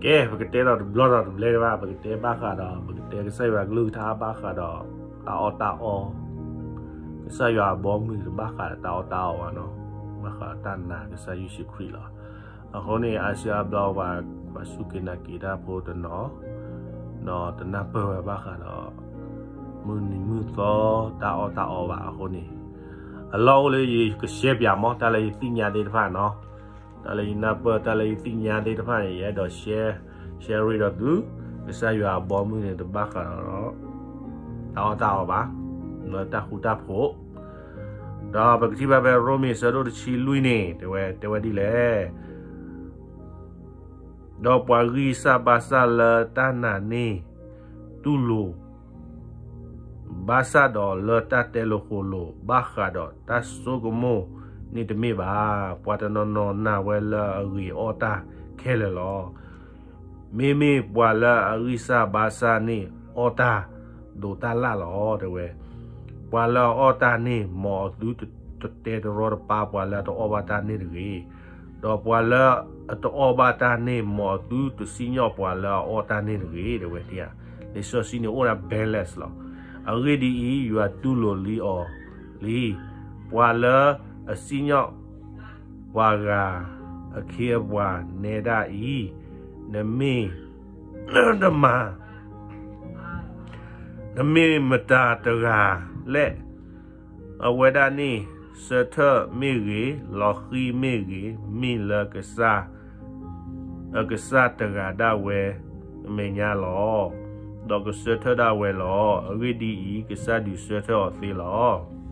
ကဲ ပကတဲဒီးတဘျီဒီးတဘျဲဘၣ်, ပကတဲဘၣ်ဃးဒီး ပကတဲကစၢ်ယွၤကလုၢ်ကထါဘၣ်ဃးဒီး တၢ်အီၣ်တၢ်အီ, ကစၢ်ယွၤအဘီမုၢ်တဘၣ်ဃးဒီးတၢ်အီၣ်တၢ်အီဘၣ်နီၤ, ဘၣ်ဃးဒီးတၢ်နာ်ကစၢ်ယ့ၣ်ၡူးခရံာ်လီၤ. အဃိန့ၣ် အါစုအါဘျီပှၤ ပှၤစူၢ်က့ၤနာ်က့ၤတၢ်ဖိတနီၤ ဒီးတနၢ်ပၢၢ်ဝဲဘၣ်ဃးဒီး မုၢ်နံၤမုၢ်သီ တၢ်အီၣ်တၢ်အီဘၣ်အဃိန့ၣ်, အလီၢ်အိၣ်လၢယကshareပၠးမး တၢ်လၢယသ့ၣ်ညါသ့ၣ်တဖၣ်နီၤ, တၢ်လၢယနၢ်ပၢၢ် တၢ်လၢယသ့ၣ်ညါသ့ၣ်တဖၣ်န့ၣ် ယအဲၣ်ဒိး share, share ဒီးသု, ကစၢ်ယွၤအဘီမုၢ်န့ၣ် တဘၣ်ဃးဒီး တၢ်အီၣ်တၢ်အီဘၣ်, လၢတၢ်ဃူတၢ်ဖိး, ဒီးပကထံၣ်ဘၣ်ဖဲရိမ့ၤဆၢဒိၣ်တဆံလွံၢ်န့ၣ် တဲဝဲ, တဲဝဲဒ်လဲၣ်. ဒီးပှၤဂံၢ်စၢ်ဘါစၢ်လၢတၢ်နာ်န့ၣ် တူၢ်လိာ် ဘၣ်ဆၣ်ဒီးလၢတၢ်တဲလိာ်ဃိာ်လိာ် ဘၣ်ဃးဒီးတၢ်ဆိကမိၣ်န့ၣ်တမ့ၢ်ဘၣ်. ပှၤတနီၤနီၤနာ်ဝဲလၢအဂ့ၤအီၣ်တၢ်ခဲလၢာ်လီၤ. မ့မ့ၢ်ပှၤလၢအဂံၢ်စၢ်ဘါစၢ်န့ၣ် အီၣ်တၢ်ဒိးတၢ်လၣ်လီၤ တဲဝဲ. ပှၤလၢအအီၣ်တၢ်န့ၣ် မ်အသုတတဲတရီတပါပှၤလၢအတအီၣ်ဘၣ်တၢ်န့ၣ်တဂ့ၤ. ဒီးပှၤလၢအတအီၣ်ဘၣ်တၢ်န့ၣ် မ်အသုတစံၣ်ညီၣ်ပှၤလၢအအီၣ်တၢ်န့ၣ်တဂ့ၤ တဲဝဲ. လံာ်စီဆှံန့ၣ်အိၣ်ဒၣ် balance လီၤ. အဂ့ၢ်ဒ်အံၤ, ယွၤတူၢ်လိာ်လံအီၤလံ, ပှၤလၢအစံၣ်ညီၣ် ပှၤဂၤအခ့အပှၤနဲဒၣ်အံၤ, နမ့ၢ်တမၤ နမ့ၢ်မတၤတဂၤလဲၣ်. အဝဲဒၣ်န့ၣ် ဆၢထၢၣ်မ့ၢ်ဂ့ၤ, လီၤဃံၤမ့ၢ်ဂ့ၤ, မ့ၢ်လၢကစၢ် အကစၢ်တဂၤဒၣ်ဝဲအမဲာ်ညါလီၤ. ဒီးကဆၢထၢၣ်ဒၣ်ဝဲလီၤ. အဂ့ၢ်ဒ်အံၤ, ကစၢ်ဒုးဆၢထၢၣ်အီၤသ့လီၤ.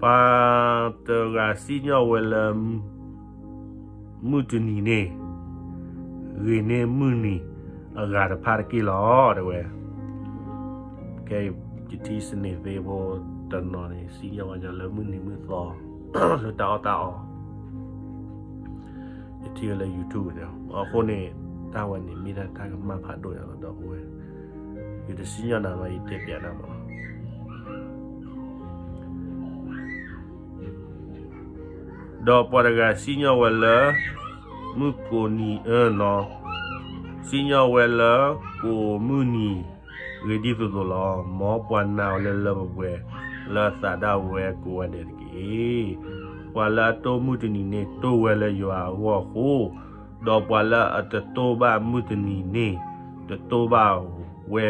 ပှၤတဂၤစံၣ်ညီၣ်ဝဲလၢ မုၢ်တနံၤန့ၣ် ဂ့ၤန့ၢ်မုၢ်နံၤအဂၤတဖၣ်တက့ၢ်လီၤ တဲဝဲ. ခဲအံၤ ယထံၣ်စနေသ့ၣ်ဖိတနီၤန့ၣ် စံၣ်ညီၣ်ဝဲညီလၢမုၢ်နံၤမုၢ်သီ လၢတၢ်အီၣ်တၢ်အီ ယထံၣ်ဝဲလၢ YouTube န့ၣ်. အဃိန့ၣ် တၢ်ဝဲန့ၣ်မ့ၢ်ဒၣ်တၢ်ကမၣ်ဖးဒိၣ်ညါလီၤ ဒီပုၢ်ဝဲ�ၢ်. ယတစံၣ်ညီၣ်နၤဘၣ် ယတဲပျးနၤမး. ဒီးပှၤတဂၤစံၣ်ညီၣ်ဝဲလၢ မုၢ်ကိးနံၤအၢနီၤ, စံၣ်ညီၣ်ဝဲလၢကိးမုၢ်နံၤ ဂ့ၤဒ်သိးသိးလီၤ. မ်ပှၤနာ်အီၤလၢလၢပှဲၤပှဲၤ လၢအသးဒၣ်ဝဲကိးဂၤဒဲးတက့ၢ်. ပှၤလၢအတိၢ်မုၢ်တနံၤန့ၣ် တိၢ်ဝဲလၢယွၤအဂီၢ်အဃိ, ဒီးပှၤလၢအတတိၢ်ဘၣ်မုၢ်တနံၤန့ၣ် တတိၢ်ဘၣ်ဝဲ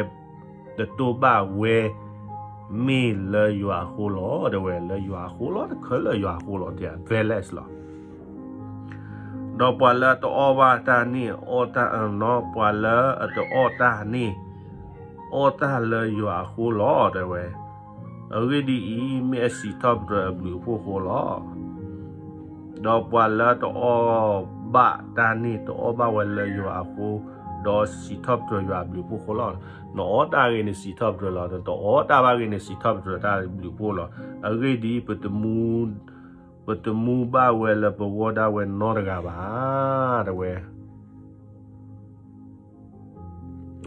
တတိၢ်ဘၣ်ဝဲ မ့ၢ်လၢယွၤအဃိလီၤ တဲဝဲ. လၢယွၤအဃိလီၤ, တခါလၢယွၤအဃိလီၤ တဲ balance လီၤ. ဒီးပှၤလၢအတအီၣ်ဘၣ်တၢ်န့ၣ် အီၣ်တၢ်အနီၤ, ပှၤလၢအတအီၣ်တၢ်န့ၣ် အီၣ်တၢ်လၢယွၤအဃိလီၤ တဲဝဲ. အဂ့ၢ်ဒ်အံၤ, မ့ၢ်အစံးထီၣ်ပတြၢၤအဘျုးအဖှိၣ်အဃိလီၤ. ဒီးပှၤလၢတအီၣ်ဘၣ်တၢ်န့ၣ် တအီၣ်ဘၣ်ဝဲလၢယွၤအဃိ, ဒီးစံးထီၣ်ပတြၢၤယွၤအဘျုးအဖှိၣ်အဃိလီၤ. နအီၣ်တၢ်ဂ့ၤန့ၣ် စံးထီၣ်ပတြၢၤလီၤ. နတအီၣ်တၢ်ဘၣ်ဂ့ၤန့ၣ် စံးထီၣ်ပတြၢၤတၢ်အဘျုးအဖှိၣ်လီၤ. အဂ့ၢ်ဒ်အံၤ, ပတမူဘၣ်ဝဲလၢပဂီၢ်ဒၣ်ဝဲနီတဂၤဘၣ် တဲဝဲ.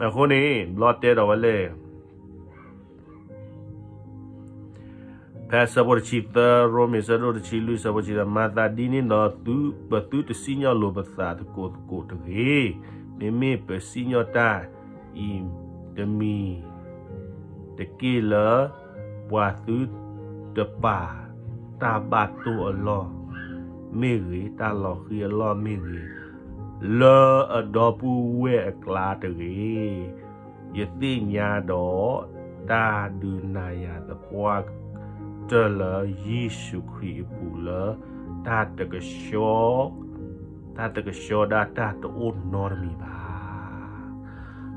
အဃိန့ၣ် ဘျီတဲဒီးဝဲလဲၣ် ဖဲဆၢဖိတဆံသၢ, ရိမ့ၤဆၢဒိၣ်တဆံလွံၢ် ဆၢဖိတဆံသၢ, မၤသးဒ်န့ၣ်ဒီး ပသုတစံၣ်ညီၣ်လိာ်ပသးသကိးသကိးတဂ့ၤ. မ့မ့ၢ်ပစံၣ်ညီၣ်တၢ်အံၤတမံၤ တက့ၢ်လၢ ပှၤသုတပာ်တၢ်ဘၣ်တိၢ်အလီၢ်မ့ၢ်ဂ့ၤ, တၢ်လီၤဃံၤအလီၢ်မ့ၢ်ဂ့ၤ, လၢအဒီပုၢ်ဝဲၢ်အကျါတဂ့ၤ. ယသ့ၣ်ညါဒီးတၢ်ဒုးနၤယၤသပှၢ်တၢၢ်လၢ ယ့ၣ်ၡူးခရံာ်အပူၤလၢ တၢ်တကဆှီ တၢ်တကဆှီဒၣ်တၢ်တအိၣ်နီတမံၤဘၣ်.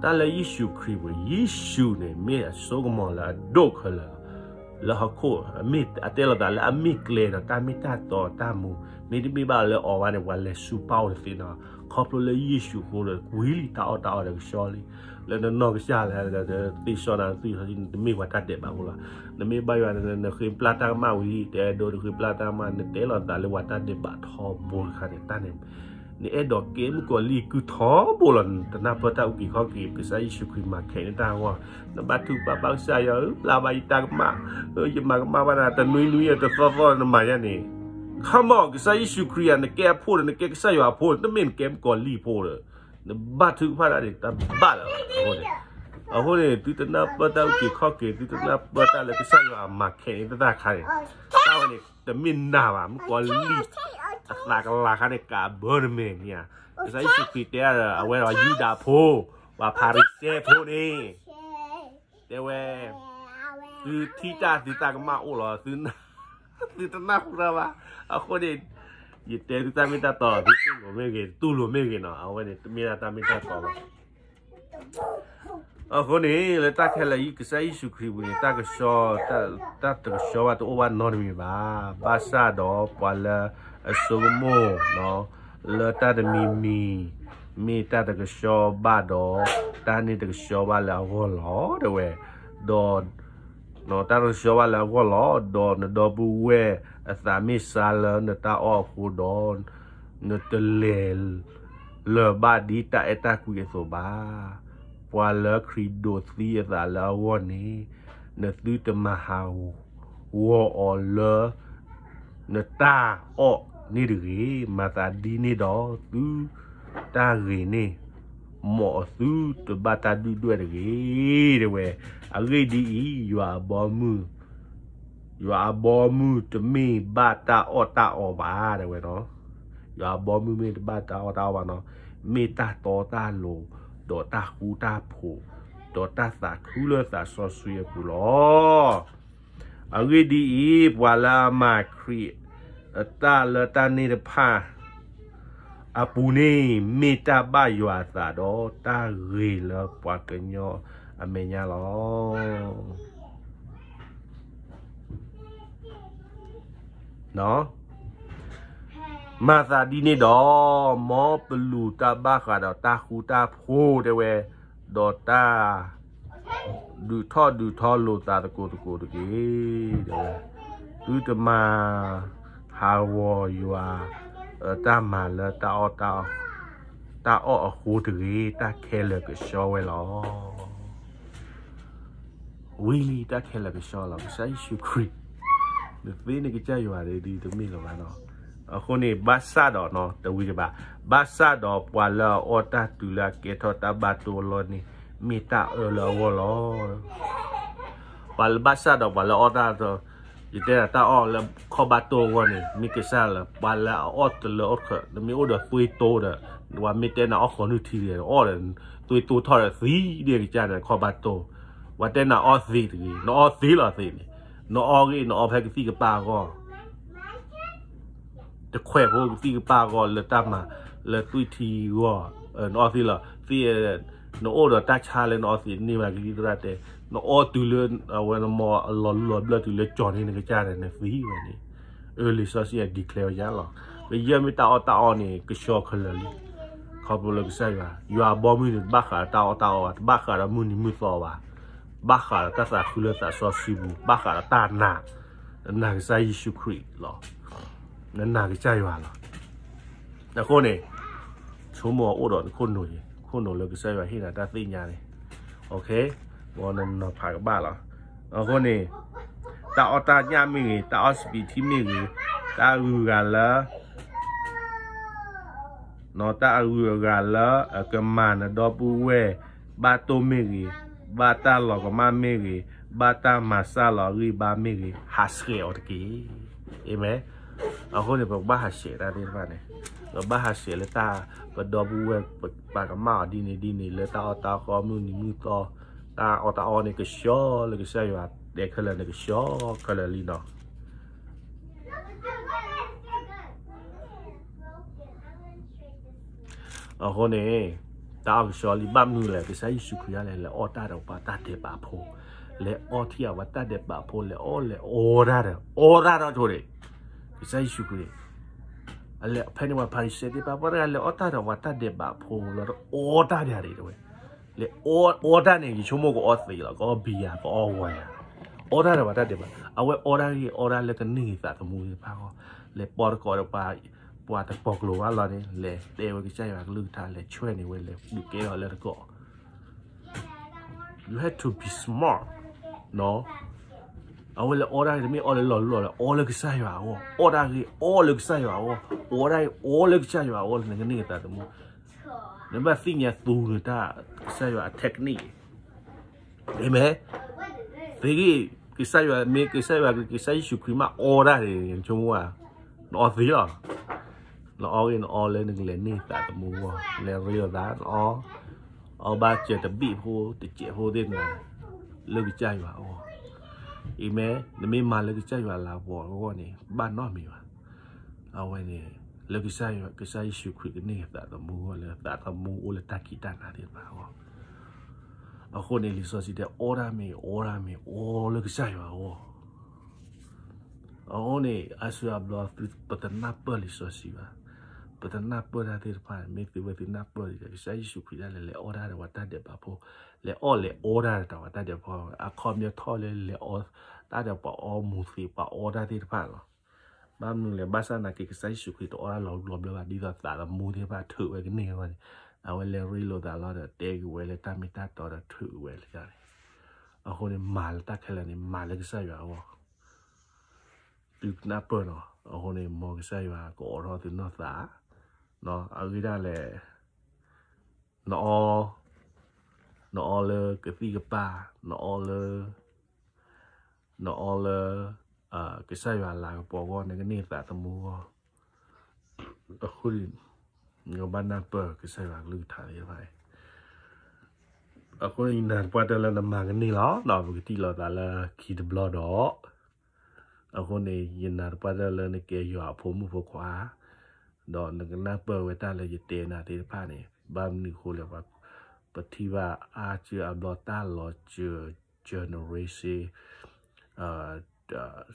တၢ်လၢယ့ၣ်ၡူးခရံာ်ပူၤ, ယ့ၣ်ၡူးန့ၣ် မ့ၢ်အစိကမီၤလၢအဒိၣ်ခဲလၢာ်လီၤ. လၢဟီၣ်ခိၣ် အမ့ၢ်အတဲလိာ်သးလၢအမ့ၢ်ကျဲဒီးတၢ်မ့ၢ်တၢ်တီတၢ်မူ, မ့တမ့ၢ်ဘၣ်လၢအီၤဘၣ်န့ၣ် ပှၤလဲၤဆူပၢ်အိၣ်တသ့နီၤ. ခီဖျိလၢယ့ၣ်ၡူးအဃိဒီး ဝံၤလံတၢ်အီၣ်တၢ်အီဒီးကဆှီလံ. လၢနနီၢ်ကစၢ်လဲၣ် သ့ၣ်စီနၤသ့ၣ်စီ တမ့ၢ်ပှၤတၢ်ဒဲးဘးဖိလီၤ. နမ့ၢ်ဘါယွၤ နဃ့ပျၢ်တၢ်ကမၣ်ဝံၤလံ, တအဲၣ်ဒိး နဃ့ပျၢ်တၢ်ကမၣ် နတဲလိာ်သးလၢပှၤတၢ်ဒဲးဘးထီဘိတခါန့ၣ် တၢ်န့ၣ် နအဲၣ်ဒိးကဲမုၣ်ကီၤလံၢ်ကုၢ်ထီဘိလီၤ. နတနၢ်ပၢၢ်တၢ်အုၣ်က့ၤခီၣ်က့ၤ ကစၢ်ယ့ၣ်ၡူးခရံာ်မၤခဲးန့ၢ်တၢ်အဂီၢ်, နဘၣ်ထုကဖၣ်ဘၣ်ကစၢ်ယွၤဧၢ, ပျၢ်ဘၣ်ယတၢ်ကမၣ်, ယမၤကမၣ်ဘၣ်နၤ တနွံနွံ တသီသီ နမၤယၤန့ၣ် Come on, ကစၢ်ယ့ၣ်ၡူးခရံာ်ဧၢ, နကဲအဖိဒီး နကဲကစၢ်ယွၤအဖိ, တမ့ၢ်နကဲမုၣ်ကီၤလံၢ်ဖိဒီး နဘၣ်ထုကဖၣ်တၢ်န့ၣ် တဘၣ်လၢၤဘၣ်. အဃိန့ၣ်, အဃိန့ၣ် သုတနၢ်ပၢၢ်တၢ်အုၣ်က့ၤခီၣ်က့ၤ, သုတနၢ်ပၢၢ်တၢ်လၢကစၢ်ယွၤမၤခဲအံၤသ့ၣ်တဖၣ်န့ၣ်, တၢ်ဝဲန့ၣ် တမ့ၢ်နၤဘၣ်, မုၣ်ကီၤလံၢ်အသးကလၤခါန့ၣ် ကးဘၢနမဲာ်န့ၣ်ဧါ. ကစၢ်ယ့ၣ်ၡူးခရံာ်တဲဒီး အဝဲဒၣ်ယူဒၤဖိ, ပှၤဖၤရံၤၡဲဖိန့ၣ် တဲဝဲ, သုထံၣ်တၢ်သုသးကမၣ်အိၣ်လီၤ, သုတနၢ်ဟူတၢ်ဘၣ်. အဃိန့ၣ် ယတဲသုတၢ်မ့ၢ်တၢ်တီလီၤ, သုတူၢ်လိာ်မ့ၢ်ဂ့ၤ, တူၢ်လိာ်မ့ၢ်ဂ့ၤနီၤ, အဝဲန့ၣ် တမ့ၢ်ဒၣ်တၢ်မ့ၢ်တၢ်တီလီၤ. အဃိန့ၣ် လၢတၢ်ခဲလၢာ်အံၤ ကစၢ်ယ့ၣ်ၡူးခရံာ်ပူၤန့ၣ် တၢ်ကဆှီ, တၢ်တကဆှီဘၣ်တအိၣ်ဘၣ်နီတမံၤဘၣ်. ဘၣ်ဆၣ်ဒီးပှၤလၢအဆိကမိၣ် လၢတၢ်တမံၤမံၤ မ့ၢ်တၢ်တကဆှီဘၣ်ဒီး တၢ်န့ၣ်တကဆှီဘၣ်လၢအဂီၢ်လီၤ တဲဝဲ, ဒီး တၢ်တကဆှီဘၣ်လၢအဂီၢ်လီၤ. ဒီးနဒီပုၢ်ဝဲၢ်အသးမ့ၢ်စါလၢနတၢ်အီၣ်အဃိဒီး, နတလဲၤလၢၤဘၣ်ဒ်တၢ်အဲၣ်တၢ်ကွံအသိးဘၣ်. ပှၤလၢခရံာ်ဒိးသံအသးလၢအဂီၢ်န့ၣ်, နသုတမၤဟးဂီၤအီၤလၢ နတၢ်အီၣ်န့ၣ်တဂ့ၤ. မၤသးဒ်န့ၣ်ဒီး သုတၢ်ဂ့ၤန့ၣ် မ်အသုတဘၣ်တၢ်ဒုၣ်ဒွဲၣ်တဂ့ၤ တဲဝဲ. အဂ့ၢ်ဒ်အံၤ, ယွၤအဘီမုၢ်, ယွၤအဘီမုၢ်တမ့ၢ်ဘၣ်တၢ်အီၣ်တၢ်အီဘၣ် တဲဝဲနီၤ. ယွၤအဘီမုၢ်မ့ၢ်တဘၣ်တၢ်အီၣ်တၢ်အီဘၣ်နီၤ, မ့ၢ်တၢ်တီတၢ်လိၤ, ဒီးတၢ်ဃူတၢ်ဖိး, ဒီးတၢ်သးခုလၢသးစီဆှံအပူၤလီၤ. အဂ့ၢ်ဒ်အံၤ, ပှၤလၢအမၤခရံာ်အတၢ်လၢတၢ်န့ၣ်တဖၣ် အပူၤန့ၣ် မ့ၢ်တၢ်ဘၣ်ယွၤအသးဒီး တၢ်ဂ့ၤလၢပှၤကညီအမဲာ်ညါလီၤ. မၤသးဒ်န့ၣ်ဒီး, မ်ပလူၤတၢ်ဘၣ်ဃးဒီးတၢ်ဃူတၢ်ဖိး တဲဝဲ, ဒီးတၢ် ဒုးထီၣ်ဒုးထီလိာ်သးသကိးသကိးတက့ၢ်. သုတမၤဟးဂီၤယွၤ တၢ်မၤလၢ တၢ်အီၣ်အဃိတဂ့ၤ, တၢ်ခဲလၢာ်ကဆှီဝဲလီၤ. ဝံၤလံ တၢ်ခဲလၢာ်ကဆှီလီၤ. ကစၢ်ယ့ၣ်ၡူးခရံာ် နသ့န့ၢ်ကစၢ်ယွၤဒ်တမ့ၢ်လၢၤဘၣ်နီၤ. အဃိန့ၣ် ဘၣ်ဆၣ်ဒီး တဝံၤတဘၣ်, ဘၣ်ဆၣ်ဒီးပှၤလၢအအီၣ်တၢ်တုၤလၢအကဲထီၣ်တၢ်ဘၣ်တိၢ်အလီၢ်န့ၣ် မ့ၢ်တၢ်အၢလၢအဂီၢ်လီၤ. ပှၤလၢဘၣ်ဆၣ်ဒီးပှၤလၢအအီၣ်တၢ်, ယတဲဒၣ်တၢ်အီၣ်လၢခီၣ်ဘၣ်တိၢ်အဂီၢ်န့ၣ် မ့ၢ်ကစၢ်လၢ ပှၤလၢအအီၣ်တလၢအီၣ်တခၢး, နမ့ၢ်အိၣ်ဒီးသွံၣ်တိဒီး, ပှၤမ့ၢ်တဲနၤအီၣ်ဃီနုၢ်ထံတဂ့ၤ, အီၣ်ဒီး သွံၣ်တိထီၣ်ဒီးသံဒ်ကစၢ်န့ၣ် ခီၣ်ဘၣ်တိၢ်, ပှၤတဲနၤအီၣ်သ့တဂ့ၤ, နအီၣ်သ့လီၤသ့န့ၣ်, နအီၣ်ဂ့ၤ နအီၣ်ဖဲကသံၣ်ကပၢ်အဂီၢ် တခွဲးဖိကသံၣ်ကပၢ်အဂီၢ်လၢတၢ်မၤလၢသွံၣ်ထံအဂီၢ်, နအီၣ်သ့လီၤသ့, နအိၣ်ဒီးတၢ်ဆါလၢနအီၣ်သ့န့ၢ်ဘၣ်ကလံၤသရၣ်တဲ, နအီၣ်တုၤလၢအဝဲနမီၤအလီၤလူလီၤဘျၢၣ်တုၤလၢကၠီၤန့ၢ်နကစၢ်ဒီးနသံဝဲန့ၣ်, အၢ လံာ်စီဆှံအ declare ဝဲယါလီၤ. ကယဲၢ်မ့ၢ်တၢ်အီၣ်တၢ်အီန့ၣ် ကဆှီခဲလၢာ်လံ. ခီဖျိလၢကစၢ်ယွၤ, ယွၤအဘီမုၢ်န့ၣ် တဘၣ်ဃးဒီးတၢ်အီၣ်တၢ်အီဘၣ်, တဘၣ်ဃးဒီးမုၢ်နံၤမုၢ်သီဘၣ်, ဘၣ်ဃးဒီးတၢ်သးခုလၢသးစီဆှံပူၤ, ဘၣ်ဃးဒီးတၢ်နာ်, နနာ်ကစၢ်ယ့ၣ်ၡူးခရံာ်လီၤ. နနာ်ကစၢ်ယွၤလီၤ. အဃိန့ၣ် ဆိကမိၣ်အအိၣ်ဒီးနခိၣ်နူာ်အံၤ, ခိၣ်နူာ်လၢကစၢ်ယွၤဟ့ၣ်နၤတၢ်သ့ၣ်ညါန့ၣ်, နနီၤဖးကဘၣ်လီၤ. အဃိန့ၣ် တၢ်အီၣ်တၢ်ညၣ်မ့ၢ်ဂ့ၤ, တၢ်အီၣ်စပံးထံမ့ၢ်ဂ့ၤ, တၢ်အဂုၤအဂၤလၢ တၢ်အဂုၤအဂၤလၢအကမၤနဒီပုၢ်ဝဲၢ် ဘၣ်တိၢ်မ့ၢ်ဂ့ၤ, ဘၣ်တၢ်လီၤကမၣ်မ့ၢ်ဂ့ၤ, ဘၣ်တၢ်မၤစၢ်လီၤအဂံၢ်ဘါမ့ၢ်ဂ့ၤ, ဟးဆှဲးအီၤတက့ၢ်. အၤမ့ၣ်. အဃိန့ၣ် ပကဘၣ်ဟးဆှဲးတၢ်သ့ၣ်တဖၣ်န့ၣ်, ပဘၣ်ဟးဆှဲးလၢတၢ်ပဒီပုၢ်ဝဲၢ် ပကမၣ်အီၤဒ်န့ၣ်ဒ်န့ၣ် လၢတၢ်အီၣ်တၢ်အီမုၢ်နံၤမုၢ်သီ, တၢ်အီၣ်တၢ်အီန့ၣ်ကဆှီလၢကစၢ်ယွၤတဲခဲလၢာ်န့ၣ် ကဆှီခဲလၢာ်လံနီၤ. အဃိန့ၣ် တၢ်အီၣ်ကဆှီလံ ဘၣ်မနုၤလဲၣ်, ကစၢ်ယ့ၣ်ၡူးခရံာ်ဒၣ်လဲာ် လဲၤအီၣ်တၢ်ဒီးပှၤတၢ်ဒဲးဘးဖိ, လဲၤအီထံၣ်အဝဲတၢ်ဒဲးဘးဖိ, လဲၤအီၣ်လဲၤအီတၢ်ဒီး အီတၢ်ဒီးဆိန့ၣ်, ကစၢ်ယ့ၣ်ၡူးခရံာ် အလဲၤဖဲန့ၣ် ပှၤဖၤရံၤၡဲသ့ၣ်တဖၣ် ပှၤတဂၤလဲၤအီၣ်တၢ်ဒီးပှၤတၢ်ဒဲးဘးဖိလီၤ, အီတၢ်ဒ်န့ၣ်တဲဝဲ, လဲၤအီတၢ်န့ၣ် ယဆိကမိၣ်ကအီသံးလီၤ, ကအီဘံယၤ ကအီဝီၤယၤ, အီတၢ်ဒီးပှၤတၢ်ဒဲးဘး, အဝဲအီတၢ်ဂ့ၢ်အီတၢ်လၢကန့ၢ်ဂ့ၤသးသမူသ့ၣ်တဖၣ်အဂီၢ်, လဲၤပိာ်တကိးဒီး ပှၤတပိာ်ကျိၤဘၣ်လီၤန့ၣ် လဲၤတဲဝဲကစၢ်ယွၤကလုၢ်ကထါ လဲၤဆွဲန့ၢ်ဝဲ လဲၤဒုးကဲထီၣ်လၢတကိး You have to be smart, နီၤ. အဝဲလဲၤအီၣ်တၢ်ဂ့ၤ တမ့ၢ်အီၣ်လၢလီၤလူလီၤလဲၣ်, အီၣ်လၢကစၢ်ယွၤအဂီၢ်, အီၣ်တၢ်ဂ့ၤ အီၣ်လၢကစၢ်ယွၤအဂီၢ်, အီၣ်တၢ်ဂ့ၤ အီၣ်လၢကစၢ်ယွၤအဂီၢ် နကန့ၢ်ကသးသမူ, နဘၣ်သ့ၣ်ညါသူနတၢ် ကစၢ်ယွၤအ technique, အၤမ့ၣ်, သ့ဂ့ၤ, ကစၢ်ယွၤမ့ၢ် ကစၢ်ယွၤ ကစၢ်ယ့ၣ်ၡူးခရံာ်မ့ၢ်အီၣ်တၢ်န့ၣ် နဆိကမိၣ်ဧါ, နအီသ့လီၤ, နအီဂ့ၤ နအီလၢနကလဲၤန့ၢ်သးသမူအဂီၢ်, လဲၤရ့လိာ်သး နအီ, အီဘၣ်စၢၤတဘ့ၣ်ဖိ တစဲးဖိသ့ၣ်တဖၣ် လၢကစၢ်ယွၤအဂီၢ်, အၤမ့ၣ်, နမ့ၢ်မၤလၢကစၢ်ယွၤလၤကပီၤအဂီၢ်န့ၣ် ဘၣ်နီတမံၤဘၣ်, အဝဲန့ၣ် လၢကစၢ်ယွၤ ကစၢ်ယ့ၣ်ၡူးခရံာ်ကန့ၢ်သးသမူအဂီၢ် လၢသးသမူအိၣ်လၢတၢ်ခံးတၢ်နၤသ့ၣ်တဖၣ်အဂီၢ်, အဃိန့ၣ် လံာ်စီဆှံတဲ အီၣ်တၢ်မ့ၢ် အီတၢ်မ့ၢ် အီလၢကစၢ်ယွၤအဂီၢ် အဃိန့ၣ် အါစုအါဘျီ ပတနၢ်ပၢၢ်လံာ်စီဆှံဘၣ်, ပတနၢ်ပၢၢ်တၢ်သ့ၣ်တဖၣ်န့ၣ် မ့ၢ်သုဝဲသုနၢ်ပၢၢ်လံာ်ဒီး ကစၢ်ယ့ၣ်ၡူးခရံာ်ဒၣ်လဲာ် လဲၤအီၣ်တၢ်ဒီးပှၤတၢ်ဒဲးဘးဖိ, လဲၤအီၣ်လဲၤအီတၢ်ဒီးပှၤတၢ်ဒဲးဘးဖိ, အခီပညီထီၣ်လၢလဲၤအီတၢ်ဒီးပှၤအီမူၤသံး ပှၤအီတၢ်သ့ၣ်တဖၣ်လီၤ. ဘၣ်မနုၤလဲၣ်, ဘၣ်ဆၣ်သနာ်က့ ကစၢ်ယ့ၣ်ၡူးခရံာ်တအီၣ်တၢ်လီၤဘျီဘျီဘၣ် ဒ်သိးသးသမူသ့ၣ်တဖၣ်ထုးဝဲကန့ၢ်အဂီၢ်န့ၣ်, အဝဲလဲၤရ့လိာ်သးလီၤဒီး တဲက့ၤဝဲလၢတၢ်မ့ၢ်တၢ်တီဒီးထုးဝဲလၢန့ၣ်, အဃိန့ၣ် မၤလၢတၢ်ခဲလၢာ်န့ၣ် မၤလၢကစၢ်ယွၤအဂီၢ် သုကနၢ်ပၢၢ်နီၤ, အဃိန့ၣ် မ်ကစၢ်ယွၤကအိးထီၣ်သုနီၢ်သး, အဂ့ၢ်ဒၣ်လဲၣ်, နအီ, နအီလၢကသံၣ်ကပၤ, နအီလၢ, နအီလၢ ကစၢ်ယွၤလၤကပီၤအဂီၢ် နကန့ၢ်သးသမူအဂီၢ်, အဃိန့ၣ် နကဘၣ်နၢ်ပၢၢ်ကစၢ်ယွၤကလုၢ်ကထါသ့ၣ်တဖၣ်အံၤ, အဃိန့ၣ် ယနာ်သပှၢ်တၢၢ်လၢနမၤကန့ၢ်လီၤ, ပကထံၣ်လိာ်သးလၢခံတဘျီဒီး အဃိန့ၣ် ယနာ်သပှၢ်တၢၢ်လၢနကဲယွၤအဖိမုၣ်ဖိခွါ, ဒီးနကနၢ်ပၢၢ်ဝဲတၢ်လၢယတဲနၤသ့ၣ်တဖၣ်န့ၣ်, ဘၣ်မနုၤအဃိလဲၣ်, ပထံၣ်ဘၣ်အါစုအါဘျီတၢ်လီၤစၢၤ generation,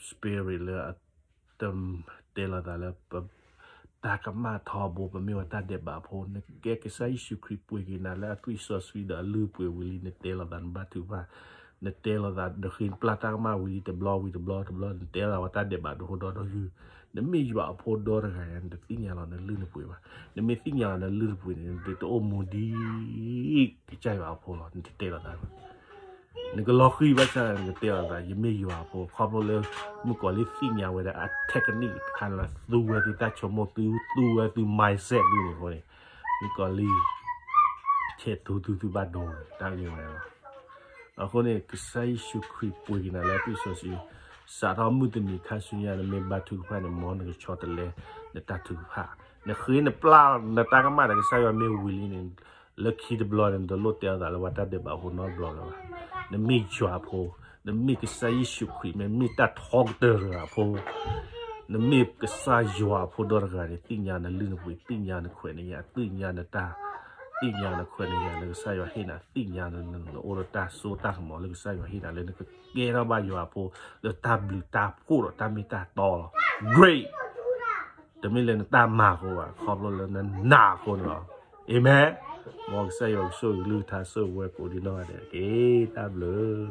spirit လၢ တဲလိာ်သးလၢ တၢ်ကမၣ်ထီဘိ ပမ့ၢ်ဝဲတၢ်ဒဲးဘးဖိ, နကဲကစၢ်ယ့ၣ်ၡူးခရံာ်ပှ့ၤက့ၤနၤလၢအသွံၣ်စီဆှံဒီးအလုၢ်အပှ့ၤဝံၤလံ နတဲလိာ်သးနဘၣ်ထုကဖၣ်, နတဲလိာ်သးနဃ့နပျၢ်တၢ်ကမၣ်ဝံၤလံတဘျီဝံၤတဘျီတဘျီ နတဲလိာ်သးဝဲတၢ်ဒဲးဘးဒိၣ်ဒီဒိၣ်ယုၢ်, နမ့ၢ်ယွၤအဖိဒီတဂၤညါ နတသ့ၣ်ညါလီၤနလုၢ်နပှ့ၤဘၣ်, နမ့ၢ်သ့ၣ်ညါလီၤနလုၢ်နပှ့ၤန့ၣ် နတအိၣ်မူဒ်ကစၢ်ယွၤအဖိလီၤ နတတဲလိာ်သးဘၣ် နကလီၤဃံၤဘၣ်ဆၣ် နကတဲလိာ်သး ယမ့ၢ်ယွၤအဖိ ခီဖျိလၢ မုၣ်ကီၤလံၢ်သ့ၣ်ညါဝဲဒၣ်အ technique တခါန့ၣ်လီၤ သူဝဲသုတၢ်ဆိကမိၣ် သူ သူဝဲသု mindset ဒ်န့ၣ်အဃိန့ၣ် မုၣ်ကီၤလံၢ် ဆဲးသူသုသုဘၣ်ဒိ တၢ်ဂ့ၢ်ဝဲန့ၣ်လီၤ. အဃိန့ၣ် ကစၢ်ယ့ၣ်ၡူးခရံာ်ပှ့ၤက့ၤနၤလၢအသွံၣ်စီဆှံ စးထီၣ်မုၢ်တနံၤခါဆူညါ နမ့ၢ်ဘါထုကဖၣ်န့ၣ် မ်နကဆီတလဲ နတၢ်ထုကဖၣ် နဃ့နပျၢ်နတၢ်ကမၣ်ဒီးကစၢ်ယွၤမ့ၢ်ဝံၤလံန့ၣ် လၢခံတဘျီန့ၣ် နတလိၣ်တဲအသးလၢပှၤတၢ်ဒဲးဘးဖိနီတဘျီလၢၤဘၣ်. နမ့ၢ်ယွၤအဖိ, နမ့ၢ်ကစၢ်ယ့ၣ်ၡူးခရံာ် မ့မ့ၢ်တၢ်ထီကတၢၢ်တဂၤအဖိ, နမ့ၢ်ကစၢ်ယွၤအဖိဒီတဂၤန့ၣ် သ့ၣ်ညါနလုၢ်နပှ့ၤ, သ့ၣ်ညါနခွဲးနယာ်, သ့ၣ်ညါနတၢ်, သ့ၣ်ညါနခွဲးနယာ်လၢကစၢ်ယွၤဟ့ၣ်နၤ, သ့ၣ်ညါနအိၣ်ဒီးတၢ်စိတၢ်ကမီၤလၢကစၢ်ယွၤဟ့ၣ်နၤလၢနကကဲထီၣ်ဘၣ်ယွၤအဖိ လၢတၢ်ဘျုးတၢ်ဖှိၣ်ဒီးတၢ်မ့ၢ်တၢ်တီလီၤ. Great! တမ့ၢ်လၢနတၢ်မၤအဃိဘၣ်, ခီဖျိလၢနနာ်အဃိန့ၣ်လီၤ. အၤမ့ၣ်. မ်ကစၢ်ယွၤကဆိၣ်ဂ့ၤကလုၢ်ကထါ ဆိၣ်ဂ့ၤဝဲကိးဒံနီၢ်ဂၤဒဲးတက့ၢ်. တၢ်ဘျုး